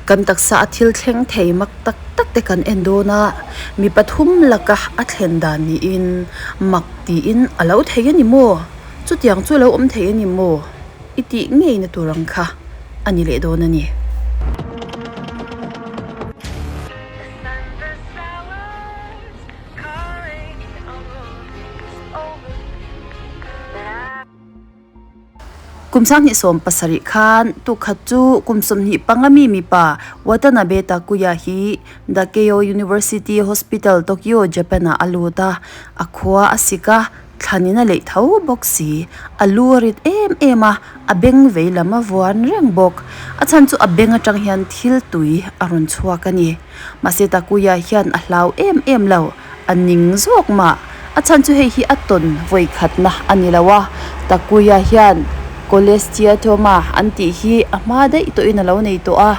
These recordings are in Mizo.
Kan taksa a thil thleng thei mak tak tak te kan en dawn a, mi pathum laka a thlen dan niin mak tiin a lo thei a ni maw? Chutiang chu a lo awm thei a ni maw? I tih ngeina tur ang kha a ni leh dawn a ni. Kum 2017 khan tukhat chu kum 25 mi mipa Watanabe Takuya hi The Keio University Hospital, Tokyo, Japan ah a lut a, a khua a sik a, thlanin a leih tho bawk si. A lu a rit em em a, a beng vei lam a vuan reng bawk. A chhan chu a beng atang hian thil tui a rawn chhuak a ni. Mahse Takuya hian a hlau em em lo. A ning zawk mah. A chhan chu hei hi a tawn vawi khatna a ni lo a, Takuya hian cholesteatoma an tih hi a hma daih tawhin a lo nei tawh a,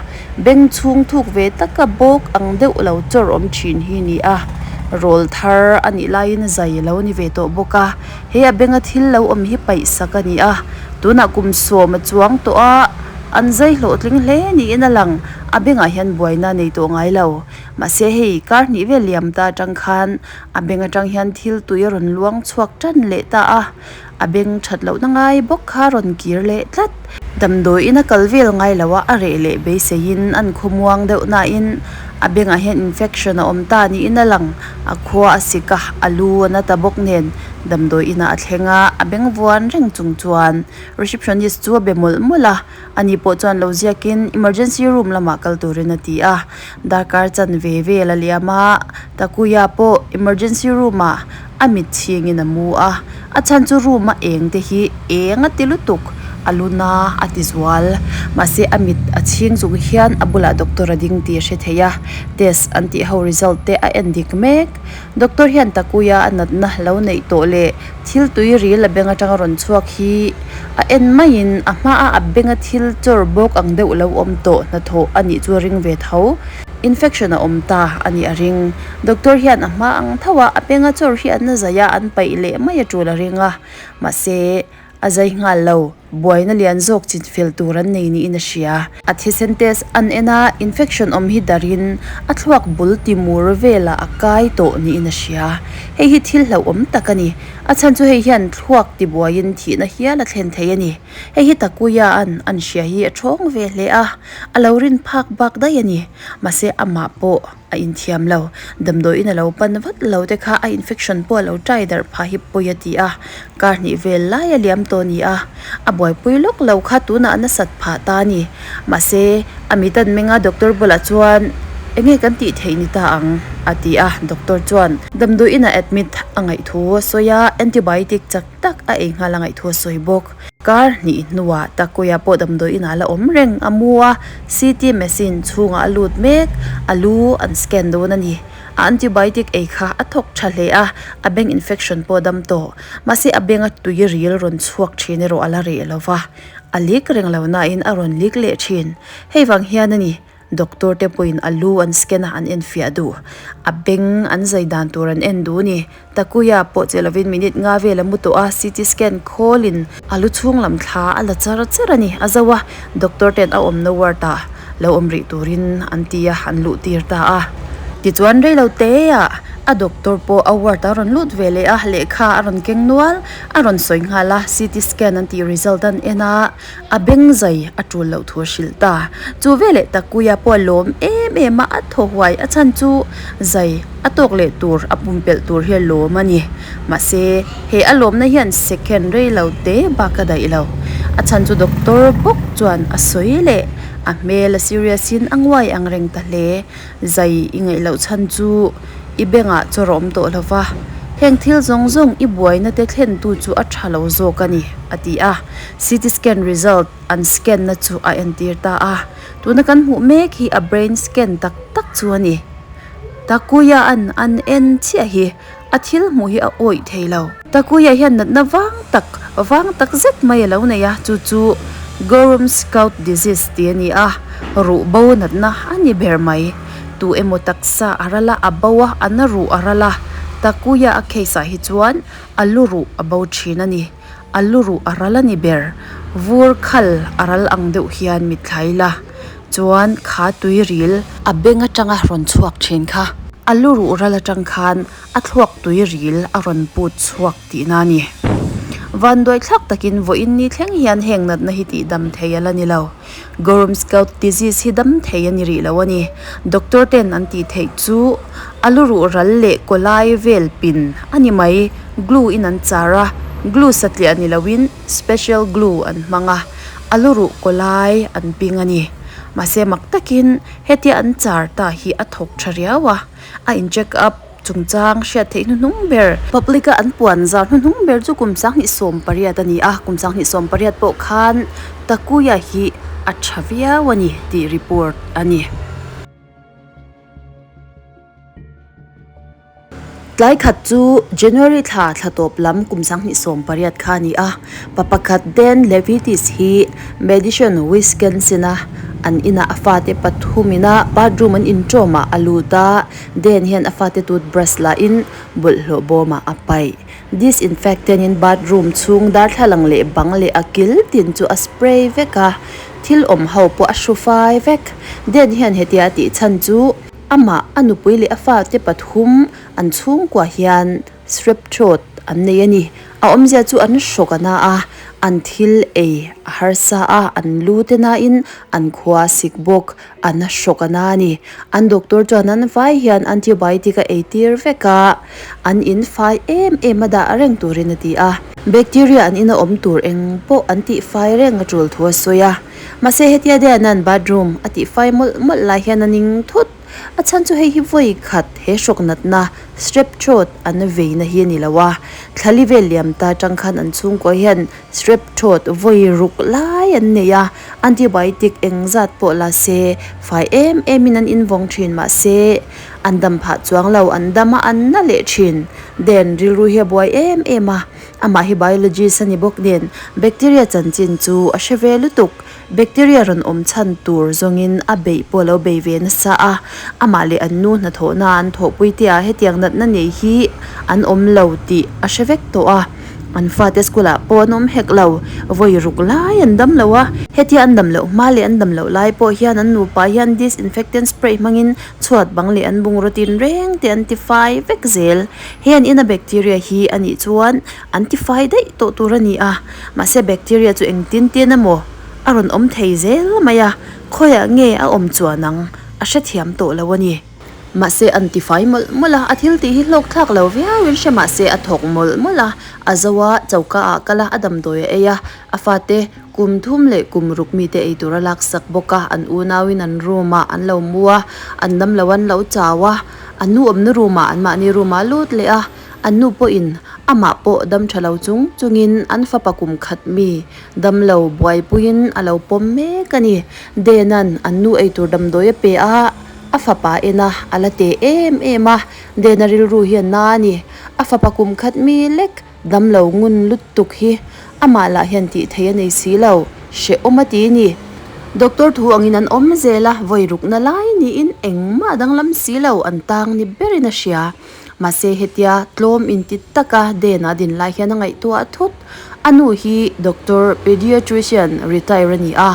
beng chhung thuk ve taka bawk ang deuh lo chawr awm thin hi ni a, rawl thar a nih laiin zai a lo ni ve tawh bawk a, he a benga thil lo awm hi paih sak a ni a, tunah kum sawm a chuang tawh a, an zai hlawhtling hle niin a lang, a bengah hian buaina a nei tawh ngai lo. Mahse hei kar hnih vel liam ta atang khan a beng atang hian thil tui a rawn luang chhuak tan leh ta a, a beng that lohna ngai bawk kha a rawn kir leh tlat. Damdawiin a kal vel ngai lo a, a reh leh beiseiin an khawmuang deuh nain a bengah hian infection a awm ta niin a lang. A khua a sik a, a lu a na ta bawk nen damdawiin ah a thleng a, a beng vuan reng chung chuan receptionist chu a be mawlh mawlh a. Ani pawh chuan lo ziakin emergency room lamah kal turin a ti a, darkar chanve vel a liam a, Takuya pawh emergency room ah a mit chhingin a mu a, a chhan chu room a eng te hi eng a ti lutuk, a lu na a ti zual. Mahse a mit a chhing chung hian a bulah doctor a ding tih a hre thei a, test an tih ho result te a en dik mek. Doctor hian Takuya a natna lo neih tawh leh thil tui ril a beng atanga rawn chhuak hi a en maiin a hmaa a benga thil chawr bawk ang deuh lo awm tawh hnathawh a nih chu a ring ve tho. Infection a awm ta a nih a ring. Doctor hian a hma ang tho a, a benga chawr hi an zai a, an paih leh mai a tul a ring a. Mahse, a zai nghal lo. Buaina lian zawk chin fel tur an nei niin a hria. A thisen test an en a, infection awm hi darin a thluak bul ti mur velah a kai tawh niin a hria. Hei hi thil hlauhawm tak a ni. A chhan chu hei hian thluak ti buaiin thihna hial a thlen thei a ni. Hei hi Takuya an an hria hi a thawng ve hle a, a lo rin phak bak daih a ni. Mahse amah pawh. A inthiam lo. Damdawiin a lo pan vat lo te kha a infection pawh a lo tai darh phah hi pawi a ti a, kar hnih vel lai a liam tawh a ni a, a buaipui lawk lo kha tunah a nasat phah ta a ni. Mahse, a mit an meng a, doctor bulah chuan enge kan tih theih ni ta ang? a ti a, doctor chuan damdawiin a admit a ngaih thu a sawi a, antibiotic chak tak a ei nghal a ngaih thu a sawi bawk. Kar hnih hnuah Takuya pawh damdawi inah la awm reng a mu a, CT machine chhungah a lut mek, a lu an scan dawn a ni. A antibiotic ei kha a thawk tha hle a, a beng infection pawh a dam tawh. Mahse a benga tui ril rawn chhuak thin erawh a la reh lo va, a leak reng lo nain a rawn leak leh thin. Hei vang hian a ni. Doctor te pawhin a lu an scan a, an enfiah duh. A beng an zai dan tur an en duh a ni. Takuya pawh che lovin minute nga vel a mu tawh a, CT scan khawlin a lu chhung lam thla a la char char a ni. A zo a, doctor ten a awmna ward ah lo awm rih turin an ti a, an luh tir ta a. Tichuan reilo te ah a doctor pawh a ward ah a rawn lut ve leh a, lehkha a rawn keng nual, a rawn sawi nghal a, CT scan an tih result an en a. A beng zai a tul loh thu a hrilh ta. Chu veleh Takuya pawh a lawm em em a, a thaw huai. A chhan chu zai a tawk leh tur, a pumpelh tur hi a lawm a ni. Mahse, he a lawmna hian second rei lo te bak a daih lo. A chhan chu doctor bawk chuan a sawi leh a hmel a serious in a nguai ang reng ta hle. Zai i ngaih loh chhan chu i bengah chawr a awm tawh lo va, heng thil zawng zawng i buaina te thlentu chu a tha lo zawk a ni, a ti a. CT scan result an scan na chu a entir ta a, tuna kan hmuh mek hi a brain scan tak tak chu a ni. Takuya an an en chiah hi a thil hmuh hi a awih thei lo. Takuya hian natna vang tak vang tak zet mai a lo nei a, chu chu Gorham Scout disease tih a ni a, ruh bo natna a ni ber mai. Tu emaw taksa a ral a, a bo a, a na ruh a ral a, Takuya a case ah hi chuan a lu ruh a bo thin a ni. A lu ruh a ral a ni ber. Vur khal a ral ang deuh hian mitthla ila. Chuan kha tui ril a beng atanga rawn chhuak thin kha a lu ruh ral atang khan a thluak tui ril a rawn put chhuak tihna a ni. Vanduai thlak takin vawiin ni thleng hian heng natna hi tih dam thei a la ni lo. Gorumscout disease hi dam thei a ni rih lo a ni. Doctor ten an tih theih chu a lu ruh ral leh kaw lai vel pin a ni mai. Glue in an char a, glue satliah ni loin special glue an hmang a, a lu ruh kaw lai an ping a ni. Mahse mak takin hetia an char ta hi a thawk tha riau a, a in check up chungchang hriat theih hnuhnung ber. Public a an puan zar hnuhnung ber chu kum 2018 a ni a, kum 2018 pawh khan Takuya hi a tha viau a ni tih report a ni. Tlai khat chu January thla thla tawp lam kum 2018 kha a ni a, pa pakhat Dan Levitis hi Madison, Wisconsin-a an inah a fate pathumina bathroom an inṭawmah a lut a, Dan hian a fate toothbrush lahin bawlhhlawh bawmah a paih. Disinfectant in bathroom chhung darthlalang leh bang leh a kil tin chu a spray vek a, thil awm ho pawh a hru fai vek. Dan hian hetia a tih chhan chu amah, a nupui leh a fate pathum an chhungkua hian strep throat an nei a ni. A awmzia chu an hrawk a na a, an thil ei a harsa a, an lu te nain an khua sik bawk. An hrawk a na a ni. An doctor chuan an vai hian antibiotic a ei tir vek a, an in fai em em a dah reng turin a ti a. Bacteria an ina awm tur eng pawh an tih fai reng a tul thu a sawi a. Mahse hetia Diana'n bathroom a tih fai mawlh mawlh lai hian a ning thut. A chhan chu hei hi vawi khat he hrawk natna strep throat an veina hi a ni lo a. Thlali vel liam ta atang khan an chhungkaw hian Strep throat vawi ruk lai an nei a, antibiotic eng zat pawh la se fai em em in an invawng thin mahse an dam phah chuang lo, an dam a an na leh thin. Den rilru hi a buai em em a, amah hi biologist a ni bawk nen bacteria chanchin chu a hre ve lutuk, bacteria rawn awm chhan tur zawngin a beih pawh a lo bei ve nasa a, amah leh an nu hnathawhna an thawhpui te ah hetiang natna nei hi an awm lo tih a hre vek tawh a. An fate school ah pawh an awm hek lo, vawi ruk lai an dam lo a, hetia an dam loh hma leh an dam loh lai pawh hian an nupa hian disinfectant spray hmangin chhuat bang leh an bungraw tin reng te an tifai vek zel. He an ina bacteria hi a nih chuan an tifai daih tawh tur a ni a, mahse bacteria chu engtin tin emaw a rawn awm thei zel mai a, khawiah nge a awm chuan ang a hrethiam tawh lo a ni. Mahse an tifai mawlh mawlh a, a thil tih hi hlawk thlak lo viau in hre mahse a thawk mawlh mawlh a, a zo a, choka ah kal a, a damdawi a ei a, a fate kum thum leh kum ruk mite ei tur a laksak bawk a, an unau in an room ah an lo mu a, an dam lo an lo chau a, an nu awmna room ah an mahni room ah a lut leh a, an nu pawhin amah pawh dam tha lo chung chungin an fapa kum khat mi damlo buaipuiin a lo pawm mek a ni. Dena'n an nu eitur damdawi a pe a. A fapa ena a la te em em a, Dena rilru hi a na a ni. A fapa kum khat mi lek damlo ngun lutuk hi amah lah hian tih theih a nei si lo, hrehawm a ti ni. Doctor thu angin an awm zel a, vawi rukna lai niin engmah danglam si lo an tang ni berin a hria. Mahse hetia tlawm inti taka Dena din lai hian a ngaihtuah thut. A nu hi doctor pediatrician retire a ni a,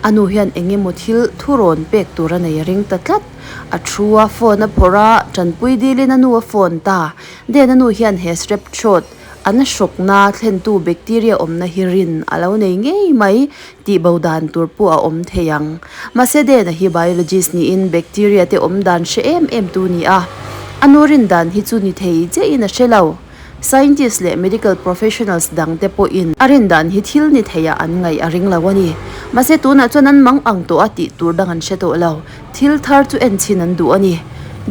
a nu hian eng emaw thil thurawn pek tur a nei a ring ta tlat. A thu a phone a phawrh a, tanpui dilin a nu a phone ta. Den a nu hian he strep throat an hrawkna thlentu bacteria awmna hi rin a lo nei ngei mai tih bo dan tur pawh a awm thei ang. Mahse Den-a hi biologist niin bacteria te awm dan hre em em tu ni a, a nu rin dan hi chu ni thei chiahin a hre lo. Scientist leh medical professionals dang te pawhin a rin dan hi thil ni theiah an ngaih a ring lo a ni. Mahse tunah chuan an mang ang tawh a tih tur dang an hre tawh lo. Thil thar chu en chhin an duh a ni.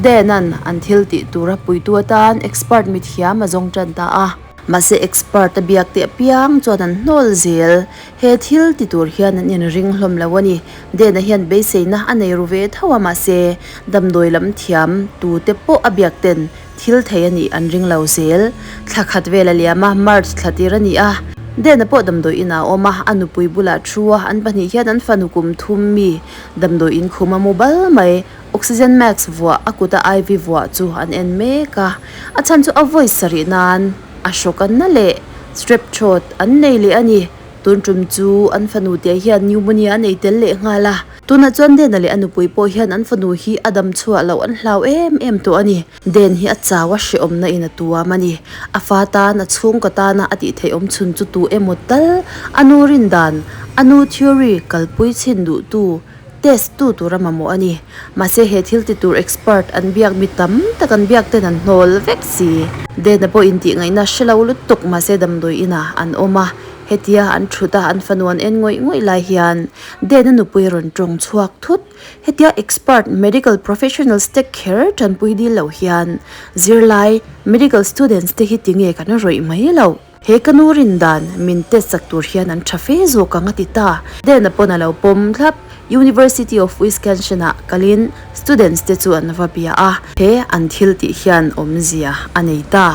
Dan-a'n an thil tih tura puitu atan expert mithiam a zawng tan ta a. Mahse expert a biak teh apiang chuan an hnawl zel. He thil ti tur hian an inring hlawm lo a ni. Dan-a hian beiseina a nei ru ve tho a mahse damdawi lam thiam tute pawh a biak ten Thil thei a nih an ring lo zel. Thla khat vel a liam a, March thla tir a ni a. Dena pawh damdawi inah a awm a, a nupui bulah thu a, an pahnih hian an fanu kum thum mi damdawi in khum a mu bal mai. Oxygen mask vuah, a kuta IV vuah chu an en mek a. A chhan chu a voice sarih nan a hrawk an na leh strep throat an nei leh a ni. Tun tum chu an fanu te hian pneumonia a nei tel leh nghal a. Tunah chuan Dena leh a nupui pawh hian an fanu hi a dam chhuah loh an hlau em em tawh a ni. Den hi a chau a hrehawmna in a tuam a ni. A fa tan, a chhungkaw tana a tih theih awm chhun chu tu emaw tal a nu rin dan, a nu theory kalpui chhin duhtu, test tu tura mamawh a ni. Mahse he thil ti tur expert an biak mi tam tak an biak ten an hnawl vek si. Dena pawh intih ngaihna hre lo lutuk mahse damdawi inah an awm a, hetia an thut a an fanu an en ngawih ngawih lai hian Dena nupui rawn tawng chhuak thut. Hetia expert medical professionals te kher tanpui dil loh hian zirlai medical students te hi tinge kan rawih mai loh. He ka nu rin dan min test chak tur hian an tha fe zawk ang a ti ta. Dena pawn a lo pawm thlap. University of Wisconsin ah kalin students te chu an va bia a. He an thil tih hian awmzia a nei ta.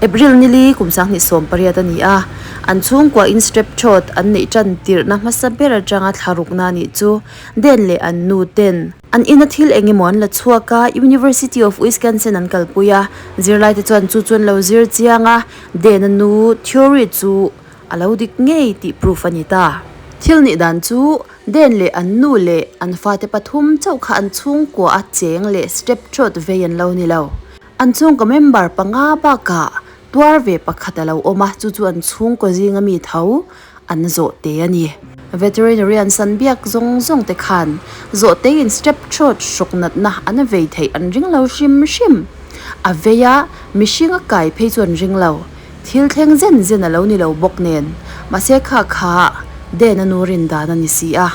April nili kum 2018 a ni a, an chhungkua in strep throat an neih tan tirhna hmasa ber atanga thlarukna nih chu Den leh an nu ten an ina thil eng emaw an la chhuak a, University of Wisconsin an kalpui a, zirlai te chuan chu chu an lo zir chiang a, Den a nu theory chu a lo dik ngei tih proof a ni ta. Thil nih dan chu Den leh an nu leh an fate pathum chauh kha an chhungkua a cheng leh step throat vei an lo ni lo. An chhungkaw member panga bakah tuar ve pakhat a lo awm a, chu chu an chhungkaw zinga mi tho an zawh te a ni. Veterinarian san biak zawng zawng te khan zawh teiin strep throat hrawk natna an vei theih an ring lo hrim hrim. A vei a, mihring a kai phei chu an ring lo. Thil thleng zen zen a lo ni lo bawk nen. Mahse kha kha Den a nu rin dan a ni si a,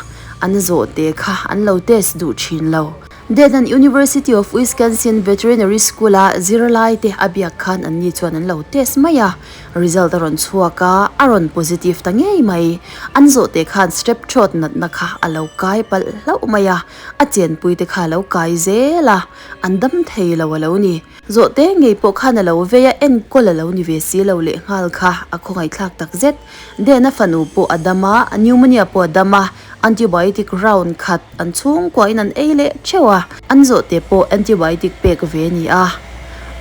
an zawh te kha an lo test duh thin lo. Denan University of Wisconsin Veterinary School-a zirlaite a biak khan anni chuan an lo test mai a, result a rawn chhuak a, a rawn positive ta ngei mai. An zawhte khan strep throat natna kha a lo kai palh hlauh mai a, a chenpuite kha a lo kai zel a, an dam thei lo a lo ni. Zawhte ngei pawh khan a lo vei a, enkawl a lo ni ve si lo lehnghal kha a khawngaihthlak takzet. Dena fanu pawh a dam a, pneumonia pawh a dam a, Antibiotic round khat an chhungkuain an ei leh theuh a, an zawhte pawh antibiotic pek ve a ni a.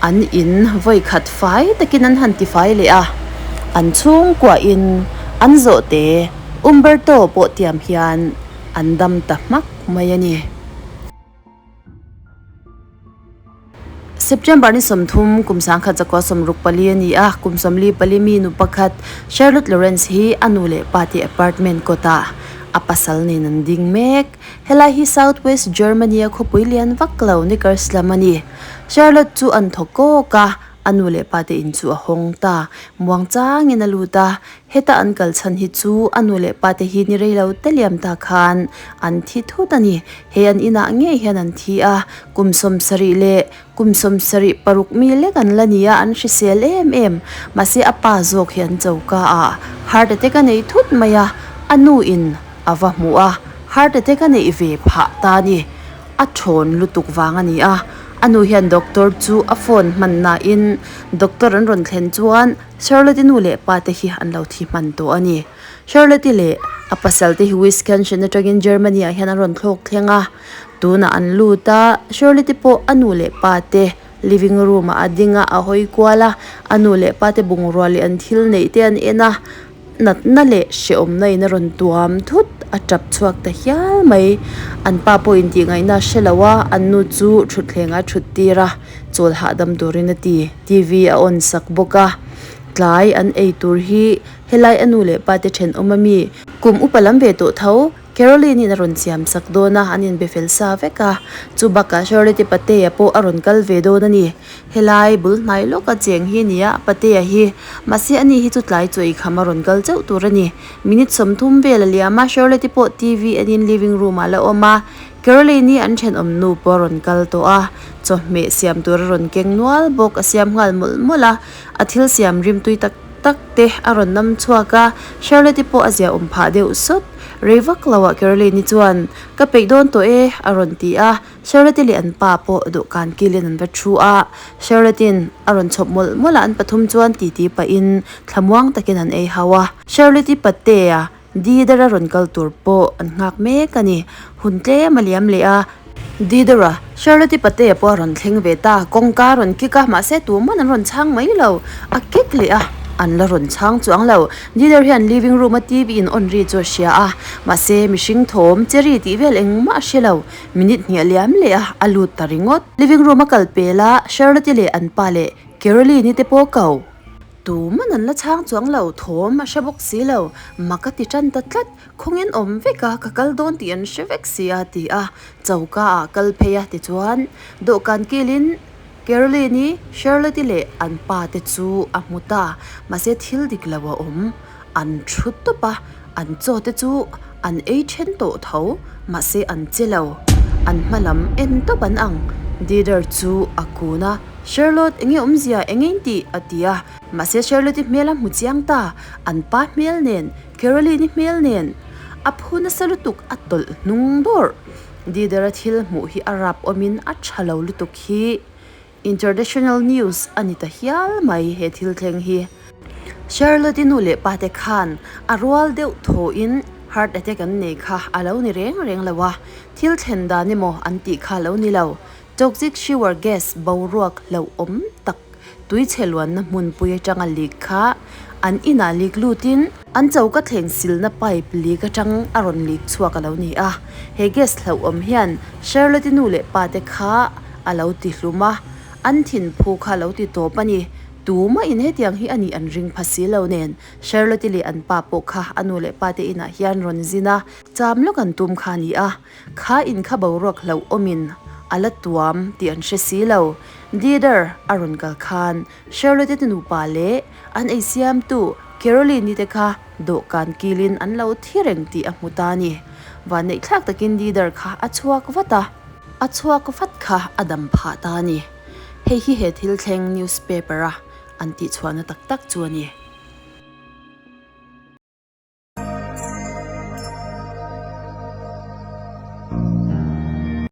An in vawi khat fai takin an han tifai leh a, an chhungkuain an zawhte Umberto pawh tiam hian an dam ta hmak mai a ni. September ni 30 kum 1964 a ni a, kum 44 mi nu pakhat Charlotte Lawrence hi a nu leh pa te apartment kawtah a pasal nen an ding mek. Helai hi South West Germany a khawpui lian vak lo Nickerslam a ni. Charlotte chu an thaw kawk a, A nu leh pa te in chu a hawng ta. Muang changin a lut a, heta an kal chhan hi chu a nu leh pa te hi ni rei lo te liam ta khan an thi thut a ni. He an inah ngei hian an thi a, kum 70 leh kum 76 mi lek an la ni a, an hrisel em em. Mahse a pa zawk hi an choka ah heart attack a nei thut mai a, a nu in a va hmuh a, heart attack a neih ve phah ta a ni. A thawn lutuk vang a ni a, a nu hian doctor chu a phone hman nain doctor an rawn thlen chuan Charlotte-i nu leh pa te hi an lo thi hman tawh a ni. Charlotte-i leh a pasal te hi Wisconsin atangin Germany ah hian an rawn thlawk thleng a, tunah an lut a, Charlotte-i pawh a nu leh pa te living room ah a ding a, a hawi kual a, a nu leh pa te bungrua leh an thil neih te an en a. Natna leh hrehawmna in a rawn tuam thut a tap chhuak ta hial mai. An pa pawh intih ngaihna a hre lo a, an nu chu thutthleng a thut tir a, chawl hahdam turin a ti. TV a on sak bawk a, tlai an ei tur hi helai a nu leh pa te thenawm a mi kum upa lam ve tawh tho. Caroline in a rawn siam sak dawn a, an inbe fel sa vek a. Chu bakah Charlotte Patea pawh a rawn kal ve dawn a ni. Helai bul hnai lawka cheng hi a ni a, Patea hi. Mahse ani hi chu tlai chaw eikham a rawn kal chauh tur a ni. Minute 30 vel a liam a, Charlotte pawh TV enin living room ah la awm a. Caroline hi an thenawm nu pawh a rawn kal tawh a, chawhmeh siam tur a rawn keng nual bawk, a siam nghal mawlh mawlh a. A thil siam rimtui tak tak te a rawn nam chhuak a, Charlotte pawh a ziaawm phah deuh sawt. Rei vak lo ah Caroline-i chuan, Ka peih dawn tawh e, a rawn ti a. Charlotte leh an pa pawh dawhkan kilin an va thu a. Charlotte-in a rawn chhawp mawlh mawlh a, an pathum chuan titi pahin thlamuang takin an ei hau a. Charlotte-i patea Didara rawn kal tur pawh an nghak mek a ni. Hun tlem a liam leh a. Didara, Charlotte-i patea pawh a rawn thleng ve ta. Kawngka a rawn kik a, mahse tuman an rawn chhang mai lo. A kik leh a. An la rawn chhang chuang lo. Dinner hian living room a TV in on ri chu a hria a, mahse mihring thawm, cherry tih vel engmah a hre lo. Minute hnih a liam leh a, a lut ta ringawt. Living room a kal pel a, Charlotte-i leh an pa leh Caroline-i te pawh ko. Tuman an la chhang chuang lo, thawm a hre bawk si lo. Mak a ti tan ta tlat, khawngin awm vek a, ka kal dawn tih an hre vek si a ti a, choka ah kal phei a tichuan dawhkan kilin Caroline-i, Charlotte-i leh an pa te chu a hmu ta. Mahse thil dik lo a awm. An thu tawp a, an chaw te chu an ei then tawh tho, mahse an che lo. An hma lam en tawp an ang. Deirdre chu a kun a, Charlotte, enge awmzia, enge in tih? a ti a. Mahse Charlotte-i hmel a hmu chiang ta, an pa hmel nen, Caroline-i hmel nen. A phu nasa lutuk a tawlh hnung dawrh. Deirdre-a thil hmuh hi a rap awmin a tha lo lutuk hi International news a ni ta hial mai he thil thleng hi. Charlotte-i nu leh pa te khan a rual deuh thawhin heart attack an nei kha a lo ni reng reng lo a, thil thlen dan emaw an tih kha a lo ni lo. Toxic sewer gas boruak hlauhawm tak tuichhe luanna hmunpui atanga leak kha an inah leak lutin an choka thleng silna pipe leak atang a rawn leak chhuak a lo ni a. He gas hlauhawm hian Charlotte-i nu leh pa te kha a lo ti hlum a, an thinphu kha a lo ti tawp a ni. Tumah-in hetiang hi a nih an ring pha si lo nen Charlotte-i leh an pa pawh kha a nu leh pa te inah hian rawn zin a, cham lawk an tum kha a ni a. Kha in kha boruak hlauhawmin a la tuam tih an hre si lo. Dieter a rawn kal khan Charlotte te nupa leh an ei siamtu Caroline-i te kha dawhkan kilin an lo thi reng tih a hmu ta a ni. Vanneihthlak takin Dieter kha a chhuak vat a, a chhuak vat kha a dam phah ta a ni. Hei hi he thil thleng newspaper-a an tihchhuahna tak tak chu a ni.